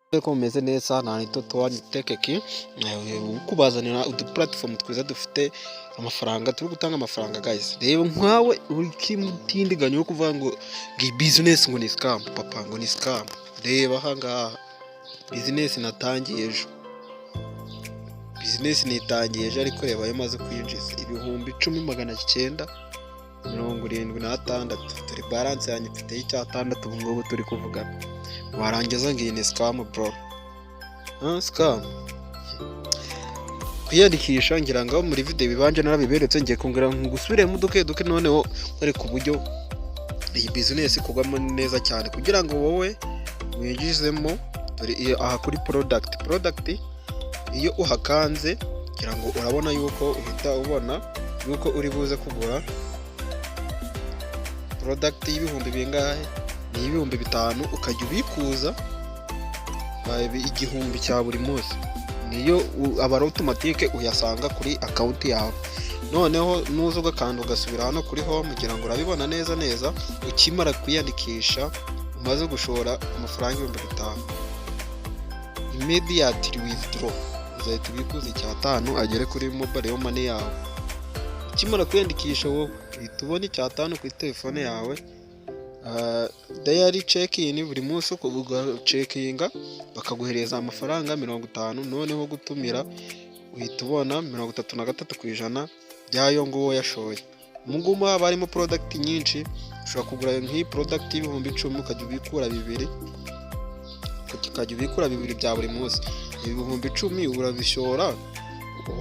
Ko mumeze neza, nta Toto Tekeki kubazanira udu platform twiza dufite amafaranga, turi gutanga amafaranga. Guys, reba nkawe uri kimutindiganya uri kuvuga ngo iyi business ngo ni scam, papa, ngo ni scam. Reba aha ngaha, business natangiye ejo, business nitangiye ejo, ariko reba ayo maze kwinjiza: 10,976. Dore balance yanjye, mfiteho icyatandatu ubu ngubu turi kuvugana. Warangiza ngo iyi ni scam, bro, scam. Kwiyandikisha, ngira ngo muri video ibanje narabiberetse, ngiye kongera ngusubiremo duke duke, noneho nkwereka uburyo iyi business ikorwamo neza cyane kugira ngo wowe winjizemo. Dore aha kuri product, iyo uhakanze, kugira ngo urabona yuko uhita ubona yuko uri buze kugura product y'ibihumbi bingahe? Ni 5000, ukajya ubikuza 1000 cya buri munsi, niyo aba ari automatique, uyasanga kuri account yawe. Noneho nuza ugakanda ugasubira hano kuri home, kugira ngo urabibona neza neza. Ukimara kwiyandikisha, umaze gushora amafaranga 5000, immediately withdraw, uzahita ubikuza icyatanu agere kuri mobile money yawe. Ukimara kwiyandikisha, wowe uhita ubona icyatanu kuri telefone yawe. Daily check-in, buri munsi ugacekinga bakaguhereza amafaranga 50. Noneho gutumira, uhita ubona 33% by'ayo nguwo yashoye. Ubu ngubu haba harimo product nyinshi. Ushobora kugura nk'iyi product y'10,000, ukajya ubikura bibiri, ukajya ubikura bibiri bya buri munsi. 10,000 urabishora,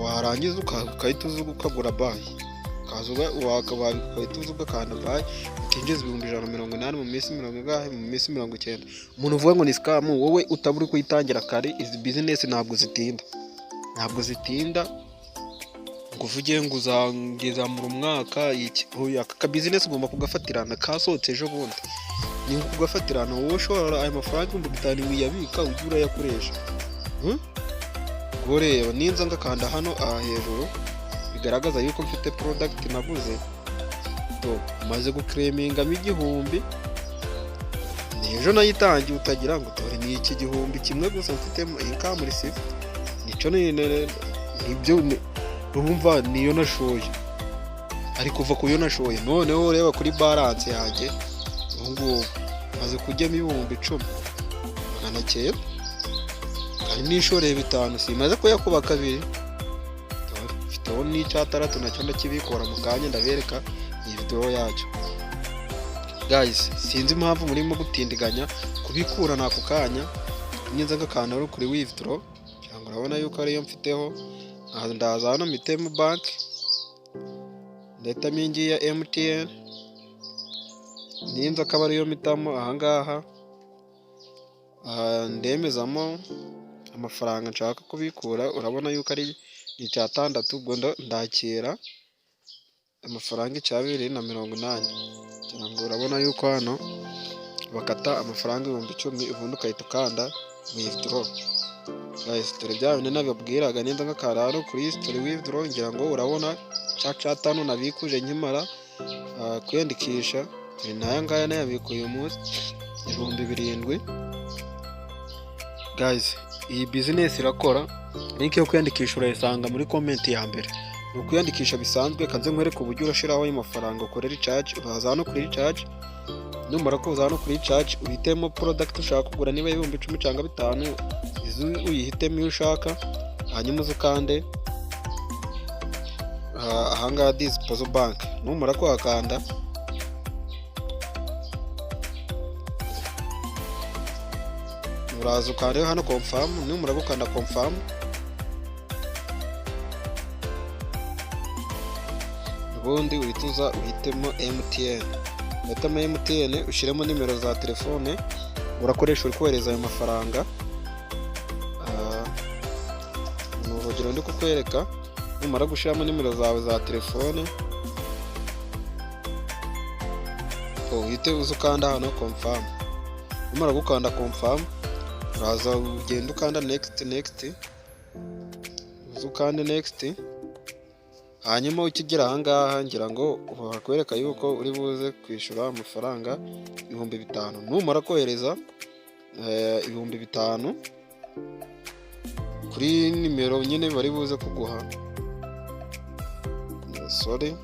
warangiza ugahita uza ukagura buy, ugahita uza ugakanda buy, ukinjiza 180,000 mu minsi mirongo ingahe? Mu minsi 90. Umuntu uvuga ngo ni scam, wowe utaba uri kuyitangira kare. Izi business ntabwo zitinda, ntabwo zitinda ngo uvuge ngo uzangezamura umwaka iki. Oya, aka kabizinesi ugomba kugafatirana, kasohotse ejo bundi, ni kugafatirana. Wowe ushora aya mafaranga 5000, wiyabika, ujye urayakoresha. Ubwo reba, ninza ngakanda hano aha hejuru bigaragaza yuko mfite product naguze, to maze guclaimingamo 1000. Ni ejo nayitangiye, utagira ngo dore ni iki 1000 gusa mfitemo income receipt, nicyo nibyo urumva niyo nashoye, ari kuva ku yo nashoye. Noneho ureba kuri balance yanjye, ubu ngubu maze kujyamo 10,900, kandi nishoreye bitanu, simaze kuyakuba kabiri. Mfiteho n'icyatandatu, nacyo ndakibikora mu kanya, ndabereka iyi video yacyo. Guys, sinzi impamvu murimo gutindiganya kubikura ni ako kanya. Ninza ngakanda ari kuri withdraw, cyangwa urabona yuko ariyo mfiteho. Ndaza hano mpitemo banki, ndahitamo iyi ngiyi ya MTN. Ninza akaba ariyo mpitamo ahangaha, ndemezamo amafaranga nshaka kubikura. Urabona yuko ari icyatandatu, ubwo ndakira amafaranga 2,080. Ngira ngo urabona yuko hano bakata amafaranga 10,000, ubundi ugahita ukanda withdraw. Guys, dore bya bindi nababwiraga. Ninza ngakanda hano kuri history, withdraw, ngira ngo urabona cya catanu nabikuje nkimara kwiyandikisha. N'aya ngaya nayabikuye uyu munsi, 7000. Guys, iyi business irakora. Link yo kwiyandikisha urayisanga muri comment ya mbere. Ni ukwiyandikisha bisanzwe. Kanze nkwereke uburyo urashyiraho ayo mafaranga, ukore recharge. Uraza hano kuri recharge. Numara kuza hano kuri recharge, uhitemo product ushaka kugura, niba 10,000 cyangwa bitanu, izo uyihitemo iyo ushaka. Hanyuma uze ukande ahangaha disposal bank. Numara kuhakanda, uraza ukande hano confirm. Numara gukanda confirm, ubundi uhita uza uhitemo MTN. Uhitamo MTN, ushyiremo nimero za telefone urakoresha uri kohereza ayo mafaranga. Ni urugero ndi kukwereka. Numara gushyiramo nimero zawe za telefone, uhite uza ukanda hano confirm. Numara gukanda confirm, uraza ugenda ukanda next, next, uza ukande next. Hanyuma ukigera ahangaha, ngira ngo bakwereka yuko uri buze kwishyura amafaranga 5000. Numara kohereza 5000. Kuri nimero nyine bari buze kuguha, sorry,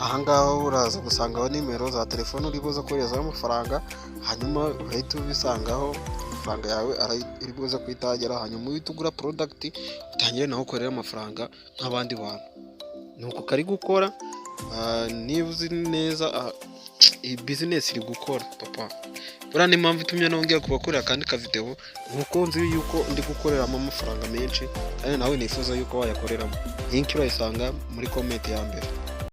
ahangaha uraza gusangaho nimero za telefone uri buze koherezaho amafaranga, hanyuma urahita ubisangaho, amafaranga yawe iri buze guhita ahagera, hanyuma uhite ugura product, utangire nawe ukorere amafaranga nk'abandi bantu. Ni uku kari gukora. Niba uzi neza, iyi business iri gukora papa. Buriya n'impamvu itumye nongera kubakorera akandi kavideo, ni uko nzi yuko ndi gukoreramo amafaranga menshi, kandi nawe nifuza yuko wayakoreramo. Link urayisanga muri comment ya mbere.